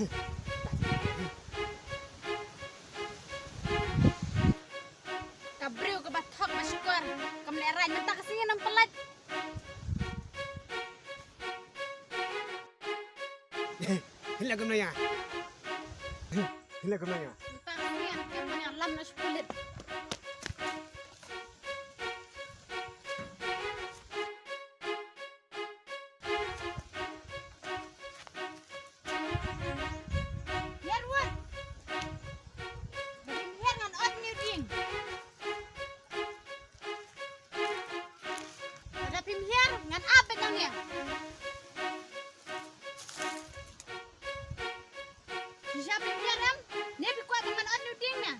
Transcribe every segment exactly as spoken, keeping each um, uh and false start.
Ka briew kaba thok ba shukor kam leh raid mynta ka sngi nam palat. Hila kumno ya? Hila kumno ya? Mynta ka sngi nam palat lam na shpulit. Hiar wat. Ba phim hiar ngan ot niu ding. Ba phim hiar ngan ap bad nang ya. Shisha phim hiar em? Ne phi kwah ba ngan ot niu ding na?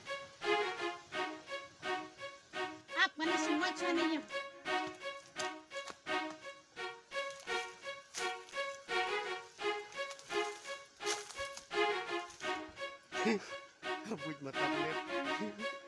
Ap ngan ïa sngewbha shane ïa. Buit mata buit.